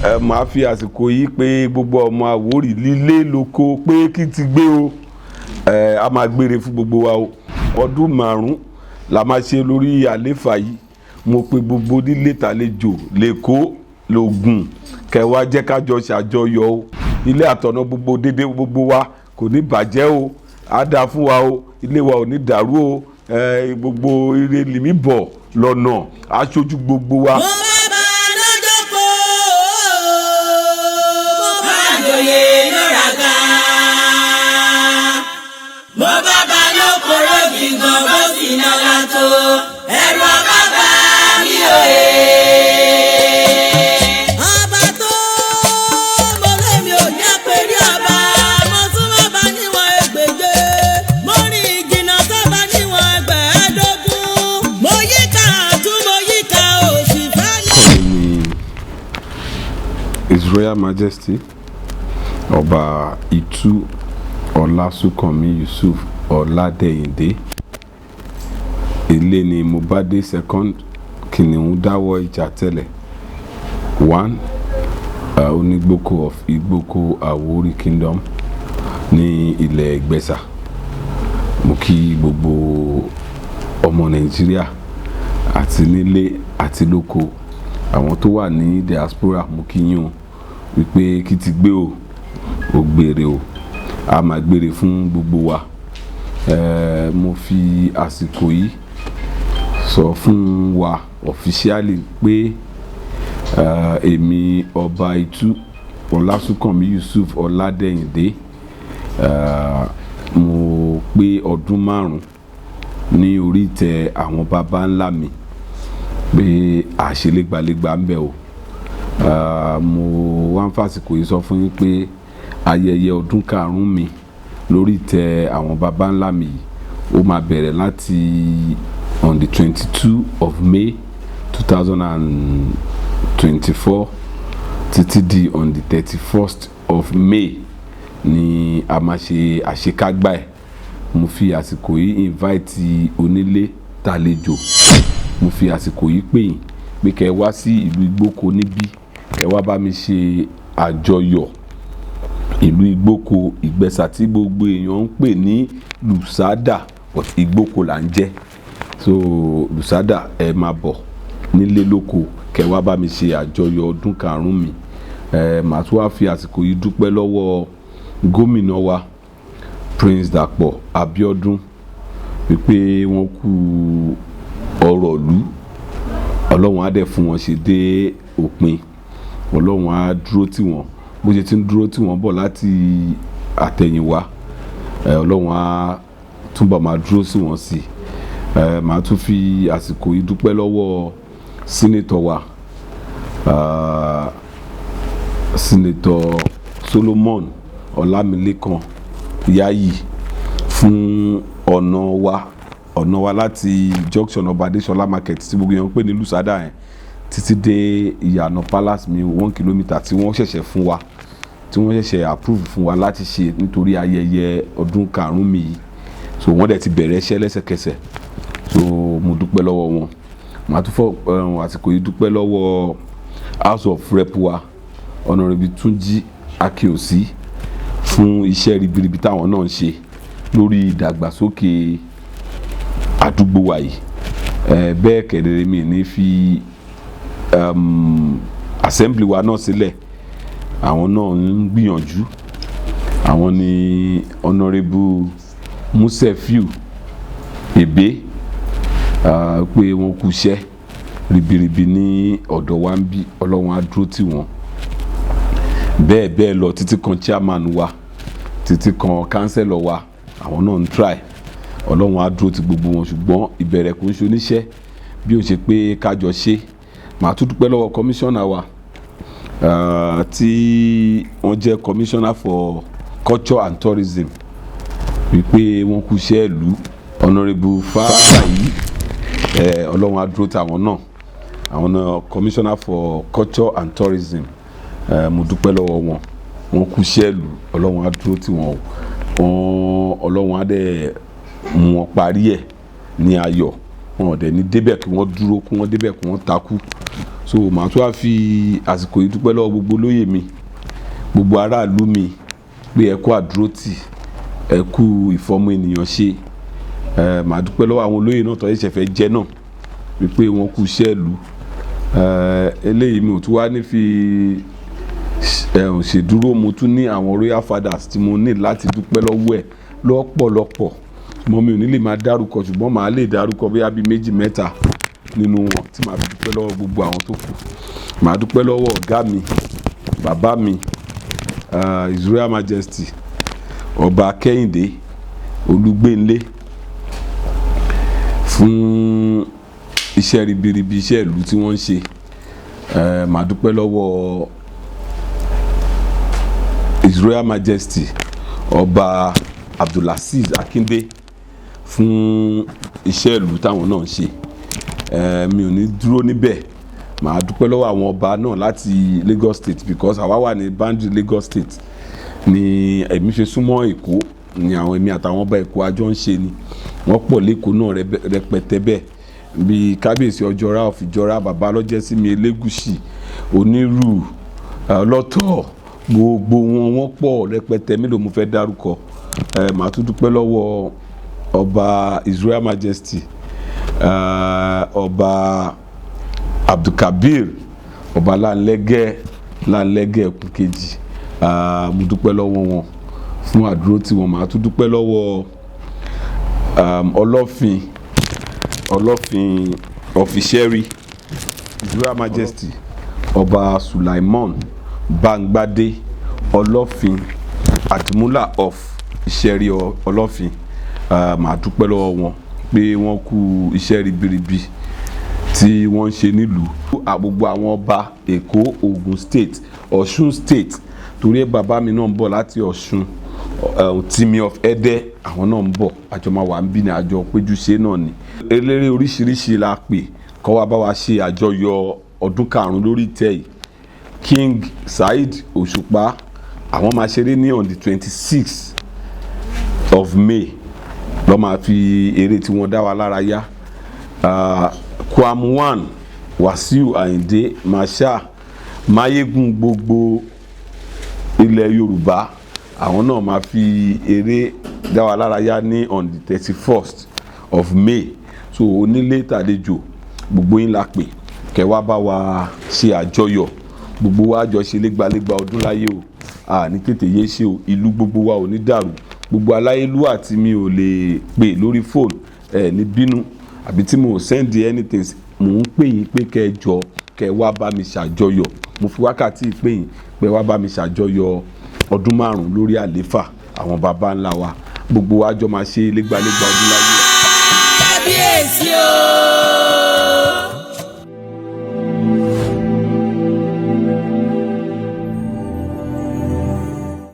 Ẹ máa fi àsìkò yìí pé gbogbo ọmọ Àwórì lílé lóko pé kí ti gbé o. Ẹ a máa gbére fún gbogbo wa o. Ọdún 5 la máa ṣe lórí àléfà yìí. Mo pe gbogbo nílé tàlejò lẹ́kọ̀ọ́ lògùn kẹwàá, jẹ́ ká jọ ṣàjọyọ̀ o. Ilé àtọ̀nà gbogbo dédé gbogbo wa kò ní bàjẹ́ o. Á dáa fún wa o. Ilé wa ò ní dàrú o. Gbogbo ire lèmi bọ̀ lọ́nà aṣojú gbogbo wa. Mo bá bá lọ́jọ́ kó mo bá joyè lóra ga. Mo bá bá lókòrò gígan bó sì nọlá tó ẹ̀rù ọba bá mi ò yé. Ọba tó mo lémi ò jẹ́ pé rí ọba, mo tún má bá níwọ̀n ẹgbẹ̀je, mo rìn ìjìnà tó bá níwọ̀n 25, mo yíká àtún mo yíká òsì fẹ́lẹ́. Orúkọ mi ni His Royal Majesty Ọba Itu Ọlásùnkànmí Yusuf Ọládẹ̀yìndé, ilé ni Mobade second, Kìnìún dáwọ́ ìjà tẹ́lẹ̀ one, Onígbòkó of Ìgbòkó Àwórì Kingdom ní ilẹ̀ Ìgbẹ́sà. Mo kí gbogbo ọmọ Nàìjíríà àti nílé àti lóko, àwọn tó wà ní diaspora, mo kí yín o wípé kí ti gbé o, ò gbére o, a máa gbére fún gbogbo wa. Mo fi àsìkò yìí sọ fún wa officially pé èmi Ọba Itu Ọlásùnkànmí Yusuf Ọládẹ̀yìndé, mo pé ọdún 5 ní orí ìtẹ́ àwọn baba ńlá mi, pé àṣelégbálégbá ń bẹ o. Mo wá ń fàsìkò yìí sọ fún yín pé ayẹyẹ ọdún 5 mi lórí ìtẹ́ àwọn baba ńlá mi yìí, ó máa bẹ̀rẹ̀ láti on the 22 of May 2024 títí di on the 31st of May ni a máa ṣe àṣekágbá ẹ̀. Mo fi àsìkò yìí invite onílé tàlejò. Mo fi àsìkò yìí pè yín pé kẹ́ ẹ wá sí ìlú Ìgbóko níbí, kẹ́ ẹ wá bá mi ṣe àjọyọ̀ ìlú Ìgbóko Ìgbẹ́sà tí gbogbo èèyàn ń pè ní Lùsádà, but Ìgbóko là ń jẹ́. So Lùsádà, ẹ máa bọ̀ nílé lóko, kẹ́ ẹ wá bá mi ṣe àjọyọ̀ ọdún 5 mi. Ẹ màá tún wá fi àsìkò yìí dúpẹ́ lọ́wọ́ gómìnà wa, Prince Dàpọ̀ Abíọ́dún, wípé wọ́n kú ọ̀rọ̀ ìlú. Ọlọ́run á dẹ̀ fún wọn ṣe dé òpin. Ọlọ́run á dúró tì wọ́n bó ṣe ti ń dúró tì wọ́n bọ̀ láti àtẹ̀yìnwá. Ọlọ́run á túbọ̀ máa dúró sí wọn sí. Màá tún fi àsìkò yìí dúpẹ́ lọ́wọ́ senator wa, Senator Solomon Ọlámilékan Yayi, fún ọ̀nà wa láti junction Ọba Adéṣọlá Market tí gbogbo èèyàn ń pè ní Lùsádà yẹn títí dé ìyànà palace mi, 1 kilometre tí wọ́n ṣẹ̀ṣẹ̀ fún wa, tí wọ́n ṣẹ̀ṣẹ̀ approve fún wa láti ṣe nítorí ayẹyẹ ọdún 5 mi yìí. So wọ́n dẹ̀ ti bẹ̀rẹ̀ iṣẹ́ lẹ́sẹ̀kẹsẹ̀, so mo dúpẹ́ lọ́wọ́ wọn. Màá tún fọ àsìkò yìí dúpẹ́ lọ́wọ́ House of Rep wa, Honourable Túnjí Akíòsí, fún iṣẹ́ ribiribi táwọn náà ń ṣe lórí ìdàgbàsókè àdúgbò wa yìí. Bẹ́ẹ̀ kẹ̀dẹ̀rẹ̀ mi ní fi assembly wa náà sílẹ̀. Àwọn náà ń gbìyànjú. Àwọn ni Honourable Musefiu Ebe, pé wọ́n kú iṣẹ́ ribiribi ní ọ̀dọ̀ wa ń bí. Ọlọ́run á dúró tì wọ́n. Bẹ́ẹ̀ bẹ́ẹ̀ lọ, títí kan chairman wa, títí kan councillor wa, àwọn náà ń try. Ọlọ́run á dúró ti gbogbo wọn. Ṣùgbọ́n ìbẹ̀rẹ̀ kò ń ṣe oníṣẹ́ bí ó ṣe pé kájọ ṣe. Màá tún dúpẹ́ lọ́wọ́ commissioner wa, tí wọ́n jẹ́ commissioner for culture and tourism, wípé wọ́n kú iṣẹ́ ìlú, Honourable Fáyì. Ọlọ́run á dúró tàwọn náà. Àwọn náà, commissioner for culture and tourism, mo dúpẹ́ lọ́wọ́ wọn. Wọ́n kú iṣẹ́ ìlú. Ọlọ́run á dúró tì wọ́n o. Ọlọ́run á dẹ̀ mú wọn parí ẹ̀ ní ayọ̀. Wọn ò dẹ̀ ní débẹ̀ kí wọ́n dúró, kí wọ́n débẹ̀ kí wọ́n takú. So màá tún wá fi àsìkò yìí dúpẹ́ lọ́wọ́ gbogbo olóyè mi, gbogbo aráàlú mi, pé ẹ kú àdúrótì, ẹ kú ìfọmọ ènìyàn ṣe. Ẹ màá dúpẹ́ lọ́wọ́ àwọn olóyè náà tó ṣẹ̀ṣẹ̀ fẹ́ jẹ́ náà, wípé wọ́n kú iṣẹ́ ìlú. Eléyìí mi ò tún wá ní fi ṣèdúró. Mo tún ní àwọn royal fathers tí mo ní láti dúpẹ́ lọ́wọ́ ẹ̀ lọ́pọ̀lọpọ̀. Mo mi ò ní lè máa dárúkọ, ṣùgbọ́n màá lè dárúkọ bóyá bíi méjì mẹ́ta nínú wọn tí màá fi dúpẹ́ lọ́wọ́ gbogbo àwọn tó kù. Màá dúpẹ́ lọ́wọ́ ọ̀gá mi, bàbá mi, His Royal Majesty Ọba Kẹ́hìndé Olúgbénlé, fún iṣẹ́ ribiribi, iṣẹ́ ìlú tí wọ́n ń ṣe. Màá dúpẹ́ lọ́wọ́ His Royal Majesty Ọba Abdulaziz Akinde fún iṣẹ́ ìlú táwọn náà ń ṣe. Mi ò ní dúró níbẹ̀. Màá dúpẹ́ lọ́wọ́ àwọn ọba náà láti Lagos State, because àwa wà ní boundary Lagos State ni èmi ṣe súnmọ́ Èkó ni àwọn èmi àtàwọn ọba Èkó àjọ ń ṣe ni. Wọ́n pọ̀ lẹ́kọ̀ọ́ náà rẹpẹtẹ bẹ́ẹ̀, bíi Kábíyèsí Ọjọ́ra ọ̀fìjọ́ra, bàbá lọ́jẹ́sími Elégùṣì, Onírù, Ọlọ́tọ̀, gbogbo wọn, wọ́n pọ̀ rẹpẹtẹ. Mélòó mo fẹ́ dárúkọ? Màá tún dúpẹ́ lọ́wọ́ ọba His Royal Majesty Ọba Abdulkabir, ọba Lanlẹ́gẹ́, Lanlẹ́gẹ́ ẹkùn kejì. Mo dúpẹ́ lọ́wọ́ wọn fún àdúró tí wọn. Màá tún dúpẹ́ lọ́wọ́ Ọlọ́fin of Ìṣẹ́rí, His Royal Majesty Ọba Sulaimon Bangbade, Ọlọ́fin Àdìmúlà of Ìṣẹ́rí Ọlọ́fin. Màá dúpẹ́ lọ́wọ́ wọn pé wọ́n kú iṣẹ́ ribiribi tí wọ́n ń ṣe nílùú. Gbogbo àwọn ọba Èkó, Ogun State, Ọ̀ṣun State, torí bàbá mi náà ń bọ̀ láti Ọ̀ṣun, Tìmì of Ẹdẹ, àwọn náà ń bọ̀. Àjọ máa wà ń bí ní àjọ péjúṣe náà ni. Eléré oríṣiríṣi la pè kó wá bá wa ṣe àjọyọ̀ ọdún 5 lórí ìtẹ́ yìí. King Saheed Òṣùpá, àwọn máa ṣeré ní on the 26 of May lọ́ máa fi eré tí wọ́n dá wa lára yá. Kwam One, Wasiu Ayinde Marshal, Mayegun gbogbo ilẹ̀ Yorùbá, àwọn náà máa fi eré dá wa lára yá ní on the 31st of May. So onílé tàlejò, gbogbo yín la pè kẹ́ wá bá wa ṣe àjọyọ̀. Gbogbo wa jọ ṣe légbálégbá ọdún láyé o. À ní tètè yé ṣe o. Ìlú gbogbo wa ò ní dàrú. Gbogbo aláyélúwà tí mi ò lè pè lórí fóònù, ẹ ní bínú, àbí tí mo send anything. Mò ń pè yín pé kẹ́ ẹ jọ, kẹ́ ẹ wá bá mi ṣàjọyọ̀. Mo fi wákàtí pè yín pé wá bá mi ṣàjọyọ̀ ọdún 5 lórí àléfà àwọn baba ńlá wa. Gbogbo wa jọ máa ṣe légbálégbá ọdún láyé. Kábíyèsí o.